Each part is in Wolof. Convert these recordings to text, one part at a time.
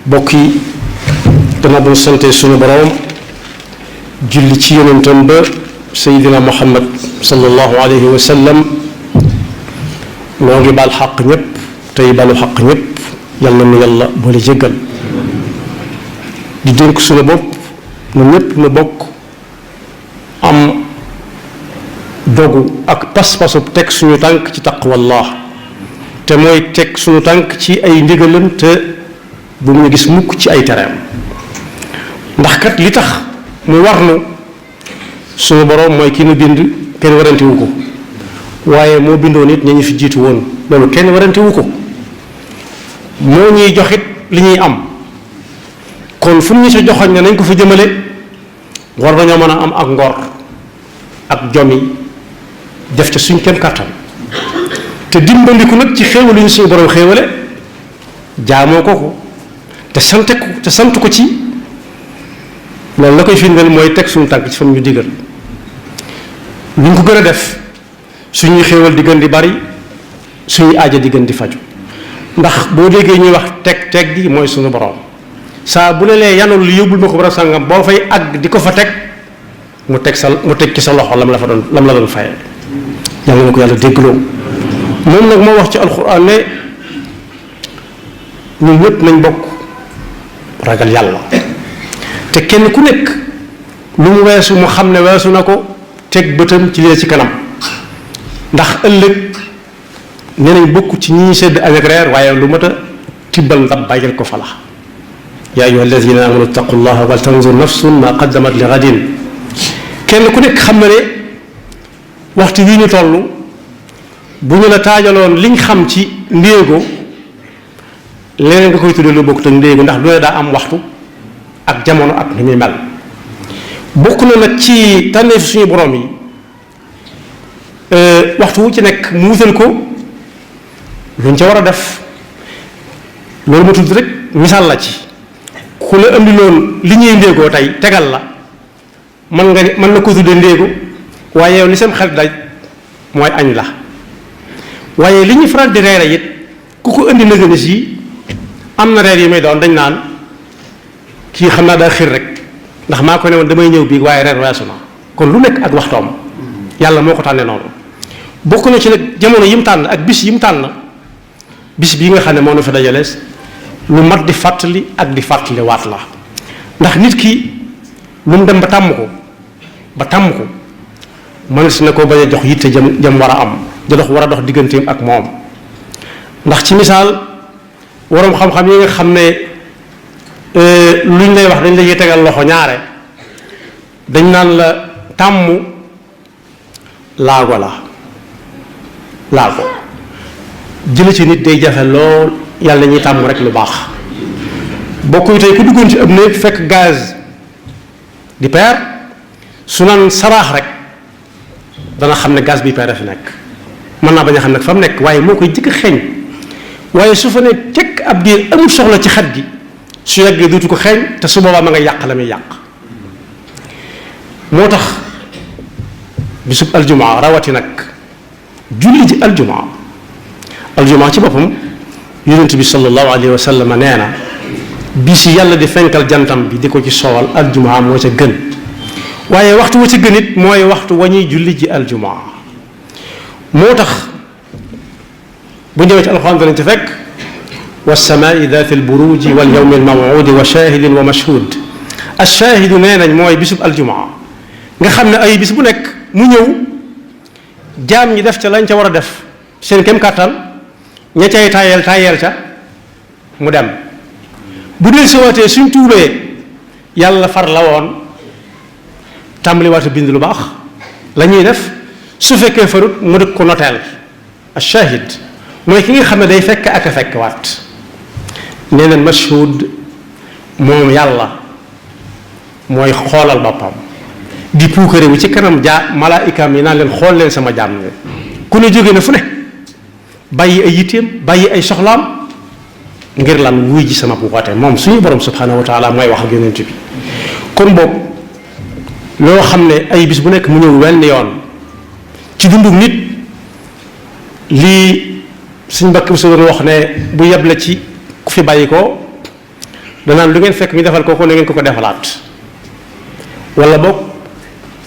bokk yi dana bu sante suñu borom julli ci yonentam ba Seydina Muhammad sallallahu alayhi wa sallam noo ngi baal xaq ñëpp tey balu xaq ñëpp yal na nu yàlla boole jéggal di dénk suñu bopp nu ñëpp nu bokk am dogu ak pas-pasu teg suñu tànk ci taqwallah te mooy teg suñu tànk ci ay ndigalam te bu mu gis mukk ci ay tereem ndax kat li tax mu war nu suñu boroom mooy ki nu bind kenn warantewu ko waaye moo bindoon it ña ñu fi jiitu woon loolu kenn warantewu ko moo ñuy joxit li ñuy am kon fu ñu sa joxoñ ne nañ ko fa jëmale war nañoo mën a am ak ngor ak jomi def ca suñ kem kàttan te dimbandiku nag ci xéewal ñu suñu borom xéewale jaamoo ko te sant ko ci loolu la koy firndeel mooy teg suñu tànk ci fam ñu digal lu ñu ko gën a def suñuy xéewal di gën di bari suñuy aaja di gën di faju ndax boo déggee ñuy wax teg gi mooy suñu borom saa bu ne lee yanul li yóbbul ma ko bara sàngam boo fay àgg di ko fa teg mu teg ci sa loxo lam la doon faye yàlla na ko yàlla déggloo moom nag moo wax ci alxuraan ne ñun ñëpp nañ bokk ragal yàlla te kenn ku nekk lu mu weesu mu xam ne weesu na ko teg bëtam ci lee ci kanam ndax ëllëg nee nañ bokk ci ñi ñuy sedd añ ak reer waaye lu mat a tibbal ndab bàyyil ko fa la yaa ayyuha alladina amanu ittaqullaha wal tanzur nafsun ma qaddamat li gadin kenn ku nekk xam na ne waxtu wi ñu toll bu ñu la taajaloon liñ xam ci ndéego leneen nga koy tuddee lu bokk te ndéego ndax du ne daa am waxtu ak jamono ak ni muy mel bokk na nag ci tànneefu suñu borom yi waxtu wu ci nekk mu wutal ko luñ ca war a def loolu ma tudd rek misaal la ci ku la indi loon li ñuy ndéegoo tey tegal la mën na ko tuddee ndéego waaye yow li seen xel daj mooy añ la waaye li ñuy faral di reere it ku ko indi nëgënis yi am na reer yi may doon dañ naan kii xam naa daa xir rek ndax maa ko ne woon damay ñëw bii waaye reer weesu na kon lu nekk ak waxtoom yàlla moo ko tànnee noonu bokk na ci nag jamono yi mu tànn ak bis yi mu tànn bis bii nga xam ne moo na fa dajalees lu mat di fàttali ak di fàttali waat la ndax nit ki lu mu dem ba tàmm ko mënees na ko bañ a jox yitte jëm war a am war a dox digganteem ak moom ndax ci misaal waroom xam-xam yi nga xam ne luñ lay wax dañ lay tegal loxo ñaare dañ naan la tàmm laago jële ci nit day jafe lool yàlla ñuy tàmm rek lu baax bokk yi tey ku duggoon ci ab néeg fekk gaz di peer su naan saraax rek dana xam ne gaz bi peer a fi nekk mën naa bañ a xam nag fa mu nekk waaye moo koy jëkk xeeñ waaye su fa ne tekk ab diir amul soxla ci xet gi su yeggee duutu ko xeeñ te su boobaa ma nga yàq la muy yàq moo tax bisub aljumaa rawati nag julli ji aljumaa ci boppam yonent bi sallallahu alayhi wa sallam nee na bis yi yàlla di fenkal jantam bi di ko ci soowal aljumaa moo ca gën waaye waxtu wa ca gën it mooy waxtu wa ñuy julli ji aljumaa moo tax bu ñëwee ci alxuraan danañ ci fekk wasamaai daati alburuji wal yawmi almawudi wa shahidin wa mashhud ashaahidu nee nañ mooy bisub aljumaa nga xam ne ay bis bu nekk mu ñëw jaam ñi def ca lañ ca war a def seen kem kàttan ña cay tayeel ca mu dem bu dee siwaatee suñ tuubee yàlla far la woon tàmbaliwaat bind lu baax la ñuy def su fekkee farut mu dëkk ko noteel ashahid mooy ki nga xam ne day fekk ak a fekk waat nee na mashhud moom yàlla mooy xoolal boppam di puukare wu ci kanam malaayikaam yi naan leen xool leen sama jaam ne ku ne jóge na fu ne bàyyi ay yitteem bàyyi ay soxlaam ngir lan wuy ji sama woote moom suñu borom subhanahu wa taala mooy wax ak yonent bi kon boobu loo xam ne ay bis bu nekk mu ñëw wenn yoon ci dundu nit lii suñ mbakk bi su doon wax ne bu yeble ci ku fi bàyyi ko danaan lu ngeen fekk ñu defal ko na ngeen ko defalaat wala boog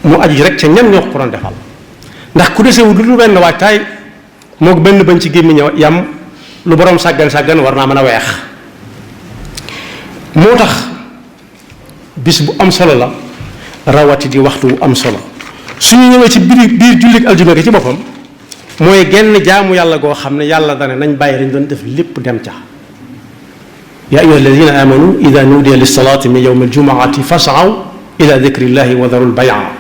mu aju rek ca ñan ñoo ko doon defal ndax ku desewul lu benn waajtaay moo benn bañ ci gémmiñ yam lu borom sàggan war naa mën a weex. moo tax bis bu am solo la rawati di waxtu bu am solo suñu ñëwee ci biir jullit aljuma gi ci boppam mooy genn jaamu yàlla goo xam ne yàlla dane nañ bàyyi dañ doon def lépp dem ca yaa ayyuha alladina amanu ida nuudiya lissalaati min yawmi aljumaati fasaw ila dikrillahi wa darul bay'a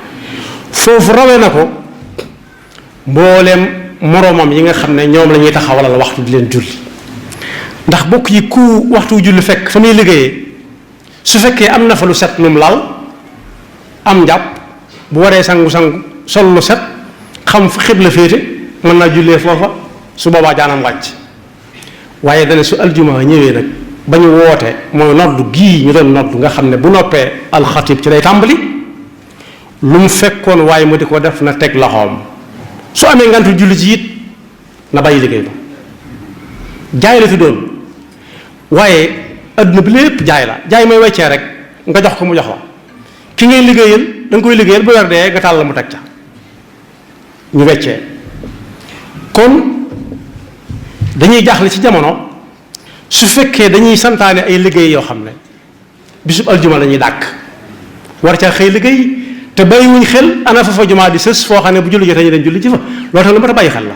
foofu rawee na ko mbooleem moroomam yi nga xam ne ñoom la ñuy taxawalal waxtu di leen julli ndax bokk yi ku waxtu julli fekk fa muy liggéeyee su fekkee am na fa lu set num lal am njàpp bu waree sangu-sangu sol lu set xam fu xibla féete mën naa jullee foofa su boobaa jaanam wàcc waaye dana su aljuma ñëwee nag ba ñu woote mooy noddu gii ñu doon noddu nga xam ne bu noppee alxatib ci lay tàmbali lu mu fekkoon waaye mu di ko def na teg loxoom su amee ngantu julli ci it na bàyyi liggéey ba jaay la fi doon waaye adduna bi lépp jaay la jaay may weccee rek nga jox ko mu jox la ki ngay liggéeyal da nga koy liggéeyal bu weer dee nga tàll la mu teg ca ñu weccee kon dañuy jaaxle ci jamono su fekkee dañuy santaane ay liggéey yoo xam ne bisub aljuma la ñuy dàkk war caa xëy liggéey te bàyyiwuñ xel ana fa jumaa di sës foo xam ne bu julli jotee ñu dem julli ci fa loolu tax lu mat a bàyyi xel la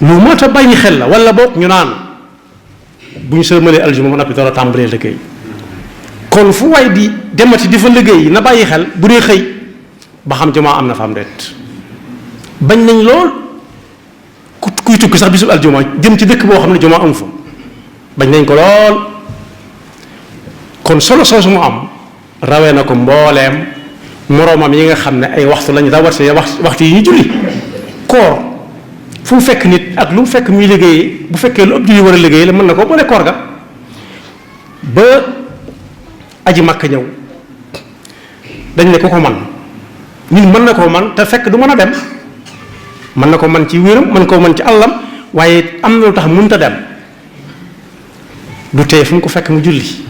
lu mat a bàyyi xel la wala boog ñu naan bu ñu sërmalee aljuma ba noppi door a tàmbalee liggéey kon fu waay di demati di fa liggéey na bàyyi xel bu dee xëy ba xam jumaa am na fa am déet bañ nañ lool kuy tukki sax bisub aljuma jëm ci dëkk boo xam ne jumaa amu fa bañ nañ ko lool kon solo soosu mu am rawee na ko mbooleem moroomam yi nga xam ne ay waxtu lañ rawatee waxtu yi ñu julli koor fu mu fekk nit ak lu mu fekk muy liggéeyee bu fekkee lu ëpp julli war a liggéey la mën na ko boole koor ga ba aji makka ñëw dañ ne ko man nit mën na koo man te fekk du mën a dem mën na ko man ci wéram mën koo man ci àllam waaye am na lu tax mënut a dem du tee fu mu ko fekk mu julli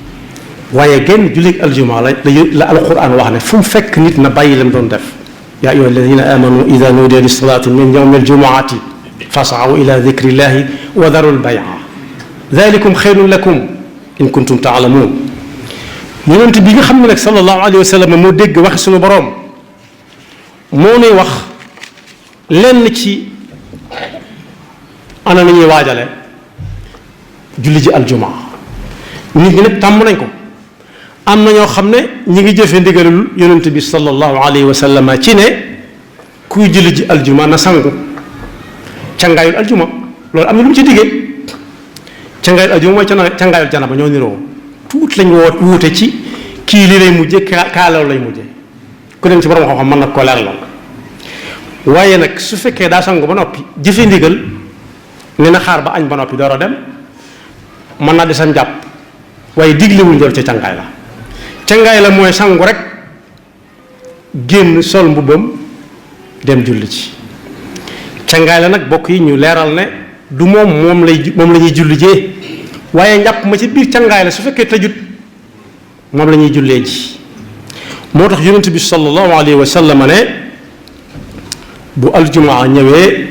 waaye genn julli aljuma la alquran wax ne fu mu fekk nit na bàyyi lam doon def yaa ayyuha alladina amanu ida nuudiya lissalaati min yawmi aljumaati fasaw ila dikrillahi wa darul bay'a dalikum xayrun lakum in kuntum taalamuun yonent bi nga xam ne nag sallallahu alayhi wa sallam moo dégg waxi suñu boroom moo nuy wax lenn ci ana nañuy waajale julli ji aljuma nit ñi nag tàmm nañ ko am na ñoo xam ne ñi ngi jëfe ndigalul yonent bi sallallahu alayhi wa sallam ci ne kuy julli ji aljuma na sangu cangaayul aljuma loolu am na lu mu ci diggee cangaayul aljuma mooy cangaayul janaba ñoo niroo tuut lañ wuute ci kii lii lay mujje kaalaw lay mujje ku dem ci borom xam-xam mën nag koo leeralal waaye nag su fekkee daa sangu ba noppi jëfe ndigal ne na xaar ba añ ba noppi door a dem mën naa di sa njàpp waaye diglewuñ loolu ca cangaay la cangaay la mooy sangu rek génn sol mbubbam dem julli ci cangaay la nag bokk yi ñu leeral ne du moom la ñuy julli jee waaye njàpp ma ci biir cangaay la su fekkee tëjut moom la ñuy jullee ji moo tax yonent bi sallallahu alayhi wa sallam ne bu aljumaa ñëwee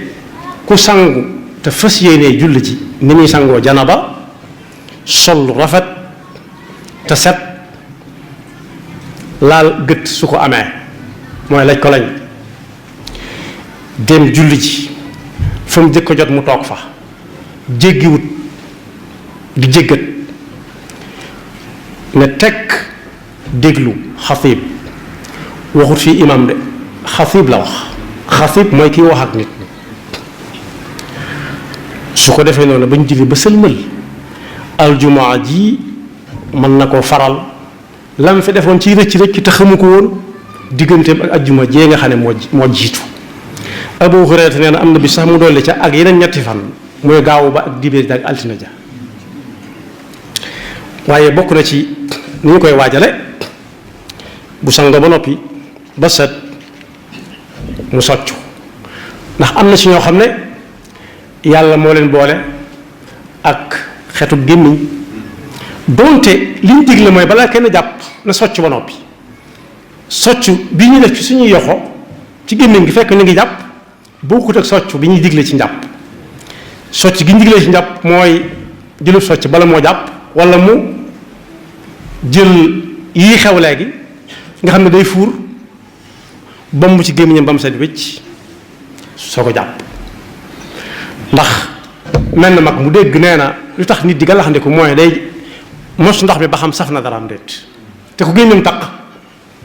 ku sangu te fas yéenee julli ji ni muy sangoo janaba sol lu rafet te set laal gët su ko amee mooy laj ko lañ dem julli ji fa mu jëkk ko jot mu toog fa jéggiwut di jéggat ne tekk déglu xatib waxut fii imam de xatib la wax xatib mooy kiy wax ak nit su ko defee noonu bañ julli ba sëlmal aljumaa ji mën na koo faral lam fi defoon ci rëcc te xamu ko woon digganteem ak ajjuma jee nga xam ne moo jiitu Abu Hurayra nee na am na bi sax mu dolli ca ak yeneen ñetti fan mooy gaawu ba ak dibéer ja ak altine ja waaye bokk na ci ni ñu koy waajale bu sangoo ba noppi ba set mu soccu ndax am na ci ñoo xam ne yàlla moo leen boole ak xetu gémmiñ donte li ñu digle mooy balaa kenn jàpp na socc ba noppi socc bi ñu def ci suñuy yoxo ci gémmiñ gi fekk ñu ngi jàpp bokkut ak socc bi ñuy digle ci njàpp socc gi ñu digle ci njàpp mooy jëlub socc bala moo jàpp wala mu jël yii xew léegi nga xam ne day fuur bomb ci gémmiñam ba mu set wécc soo ko jàpp ndax mel na mag mu dégg nee na lu tax nit di galaxandiku mooy day mos ndox mi ba xam saf na dara am déet te ku gémmiñam taq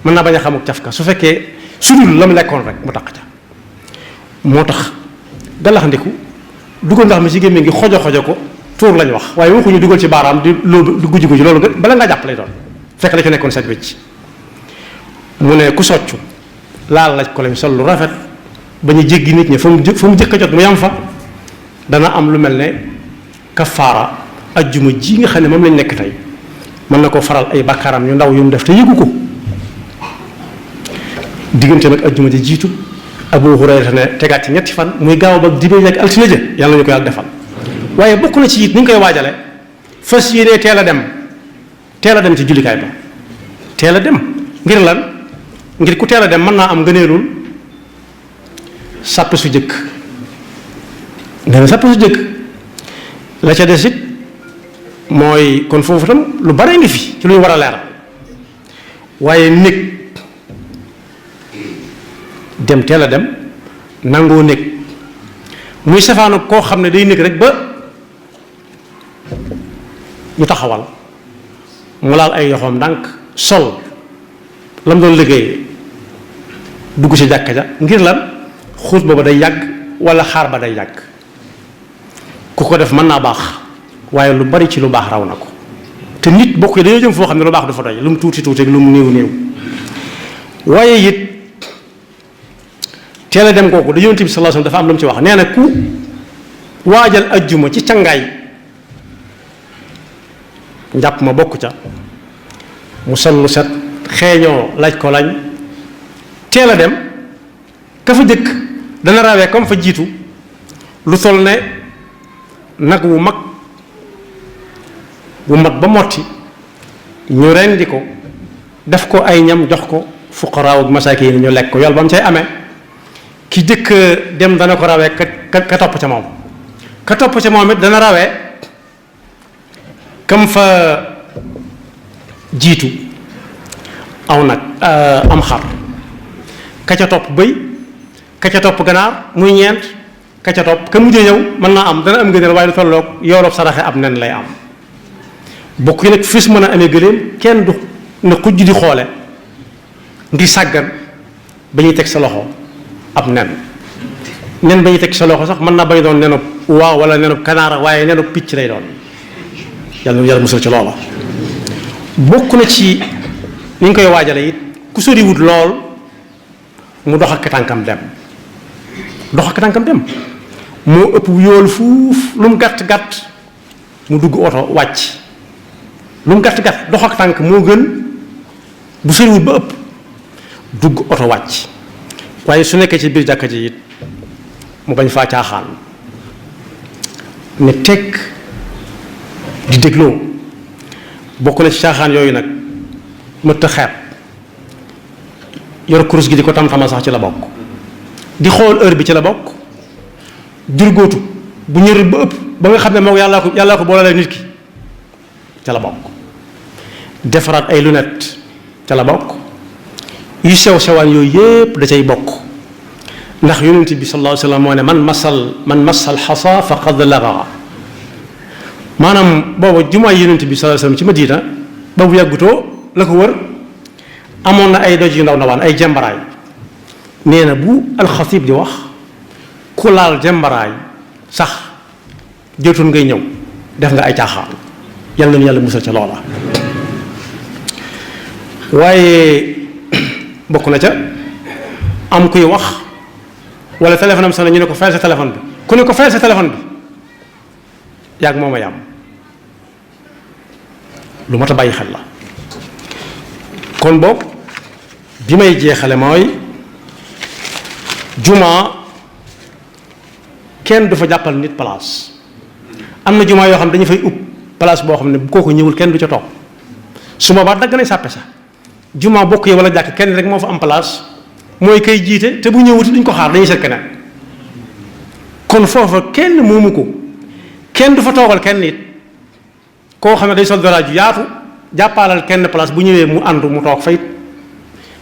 mën naa bañ a xamuk caf ka su fekkee sudul la mu lekkoon rek mu taq ca moo tax galaxandiku dugal ndox mi ci gémmiñ gi xojo ko tuur lañ wax waaye waxuñu dugal ci baaraam di loolu di guji loolu bala ngaa jàpp lay doon fekk la ci nekkoon set wécc mu ne ku soccu laal laj ko lañ sol lu rafet ba ñu jéggi nit ñi fa mu jëkk a jot mu yam fa dana am lu mel ne kafaara ajjuma ji nga xam ne moom lañ nekk tey mën na ko faral ay bàkkaaram yu ndaw yu mu def te yëgu ko diggante nag ajjuma ji jiitu Abu Hurayra ne tegaat ci ñetti fan muy gaaw ba dibéer ak altine ja yàlla ñu ko yàlla defal waaye bokk na ci it ni ñu koy waajale fas yéenee teel a dem ci jullikaay ba teel a dem ngir lan ngir ku teel a dem mën naa am ngëneelul sàpp su jëkk nga ne sàpp su jëkk la ca des it mooy kon foofu tam lu bare ngi fi ci lu ñu war a leeral waaye nekk dem teel a dem nangoo nekk muy safaanu koo xam ne day nekk rek ba ñu taxawal mu laal ay yoxoom ndànk sol la mu doon liggéey dugg ci jàkka ja ngir lan xuus booba day yàgg wala xaar ba day yàgg ku ko def mën naa baax waaye lu bari ci lu baax raw na ko te nit bokk yi dañoo jëm foo xam ne lu baax du fa doy lu mu tuuti tuuti ak lu mu néew néew waaye it teel a dem kooku da Yonent bi sallallahu alayhi wasallam dafa am lu mu ci wax nee na ku waajal ajjuma ci cangaay njàpp ma bokk ca mu sol lu set xeeñoo laaj ko lañ teel a dem ka fa jëkk dana rawee comme fa jiitu lu toll ne nag wu mag wu mat ba motti ñu rendi ko def ko ay ñam jox ko fuqaraaw ak masaakiin yi ñu lekk ko yool ba mu cay amee ki jëkk dem dana ko rawee ka topp ca moom ka topp ca moom it dana rawee kam fa jiitu aw nag am xar ka ca topp bëy ka ca topp ganaar muy ñeent ka ca topp ka mujjee ñëw mën naa am dana am ngëneel waaye lu tolloog yooloob saraxe ab nen lay am bokk yi nag fis mën a amee gëléem kenn du na xujj di xoole ngir sàggan ba ñuy teg sa loxo ab nen ba ñuy teg sa loxo sax mën naa bañ doon nenub waaw wala nenub kanaara waaye nenub picc lay doon yàlla musal ci loola bokk na ci ni ñu koy waajale it ku soriwut lool mu dox ak tànkam dem moo ëpp yool fuuf lu mu gàtt gàtt mu dugg oto wàcc lu mu gàtt gàtt dox ak tànk moo gën bu soriwut ba ëpp dugg oto wàcc waaye su nekkee ci biir jàkka ji it mu bañ faa caaxaan ne teg di dégloo bokk na ci caaxaan yooyu nag mëtt a xeeb yor kurus gi di ko tam-tama sax ci la bokk di xool heure bi ci la bokk jurgóotu bu ñërul ba ëpp ba nga xam ne moom yàllaa ko boolale nit ki ca la bokk defaraat ay lunettes ca la bokk yu sew sewaan yooyu yépp da cay bokk ndax yonent bi sallallahu alayhi wasallam moo ne man massal xasa faqad laga maanaam booba jumaay yonent bi sallallahu alayhi wasallam ci Madina boobu yàggutoo la ko wër amoon na ay doj yu ndaw ndawaan ay jembaraay nee na bu alxatib di wax ku laal jembaraay sax jotul ngay ñëw def nga ay caaxaan yàlla nañu yàlla musal ca loola waaye bokk na ca am kuy wax wala téléphone am sonné ñu ne ko fayal sa téléphone bi ku ne ko fayal sa téléphone bi yàgg moom a yam lu mat a bàyyi xel la kon boog bi may jeexale mooy jumaa kenn du fa jàppal nit place am na jumaa yoo xam dañu fay ub place boo xam ne bu kooku ñëwul kenn du ca toog su boobaa dagg nañ sàppe sax jumaa bokk yi wala jàkk kenn rek moo fa am place mooy kay jiite te bu ñëwuti duñ ko xaar dañuy seet keneen kon foofa kenn moomu ko kenn du fa toogal kenn it koo xam ne day sol dara ju yaatu jàppaalal kenn place bu ñëwee mu àndu mu toog fayit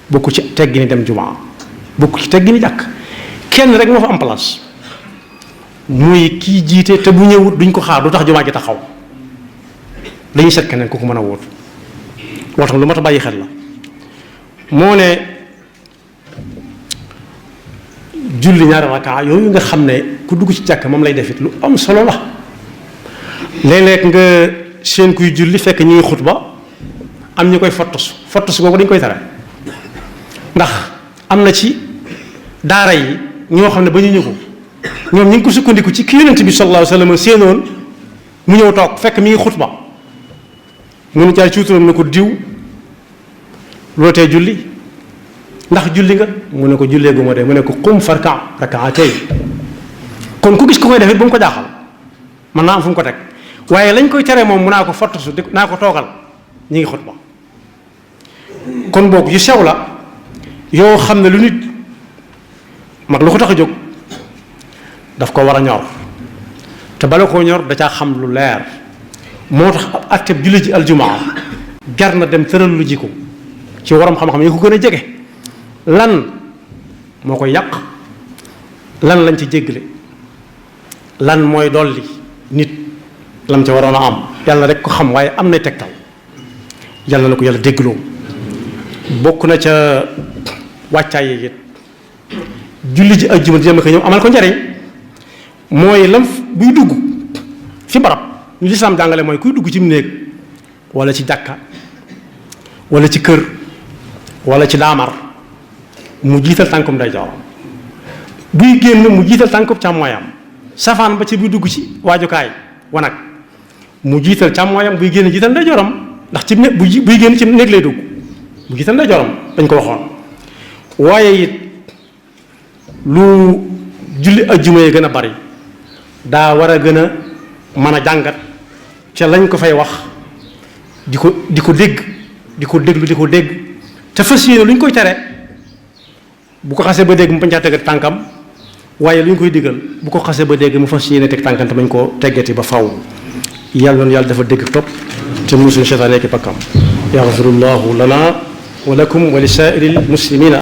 bokku ci teggini dem jumaa bokku ci teggini jàkk kenn rek moo fa am place muy kii jiite te bu ñëwut duñ ko xaar du tax jumaa ji taxaw dañuy seet keneen ku ko mën a wóotu moo tax lu mat a bàyyi xel la moo ne julli ñaari rakaa yooyu nga xam ne ku dugg ci jàkk moom lay defit lu am solo la léeg-léeg nga seen kuy julli fekk ñi ngi xutba am ñu koy fottos googu dañ koy tere ndax am na ci daara yi ñoo xam ne ba ñu ñëw ñoom ñu ngi ko sukkandiku ci ki yonent bi sallallahu alayhi wa sallam séenoon mu ñëw toog fekk mi ngi xutba mu ne jaay cuuturam ne ko diw loo tee julli ndax julli nga mu ne ko jullee gu ma de mu ne ko qum farka rakaatay kon ku gis ko koy defit bu mu ko jaaxal mën naa am fu mu ko teg waaye lañ koy tere moom mu naa ko fortasu naa ko toogal ñi ngi xutba kon boog yu sew la yoo xam ne lu nit mag lu ko tax a jóg daf ko war a ñor te bala koo ñor da caa xam lu leer moo tax ab atteb julli ji aljumaa jar na dem tëral lu ji ko ci waram xam-xam yi ko gën a jege lan moo koy yàq lan lañ ci jéggale lan mooy dolli nit lam ca waroon a am yàlla rek ko xam waaye am na tegtal yàlla na ko yàlla déggloo bokk na ca wàccaay yi it julli ji ajjuma di dem ak ñëw amal ko njariñ mooy lam buy dugg fi barab ñu lislaam jàngale mooy kuy dugg ci mu néeg wala ci jàkka wala ci kër wala ci daamar mu jiital tànkum ndeyjooram buy génn mu jiital tànkum càmmooyam safaan ba ci buy dugg ci waajukaay wanag mu jiital càmmooyam buy génn jiital ndeyjooram ndax ci buy génn ci néeg lay dugg mu jiital ndeyjooram dañ ko waxoon waaye it lu julli ajjuma yi gën a bari daa war a gën a mën a jàngat ca lañ ko fay wax di ko dégg di ko déglu di ko dégg te fas yéene lu ñu koy tere bu ko xasee ba dégg mu bañ caa teg tànkam waaye lu ñu koy digal bu ko xasee ba dégg mu fas yéene teg tànkam te bañ koo teggati ba faw yàlla noonu yàlla dafa dégg topp te musuñu seytaane ki pakkam yaxfirullahu lana wa lakum wa li saa'iril muslimina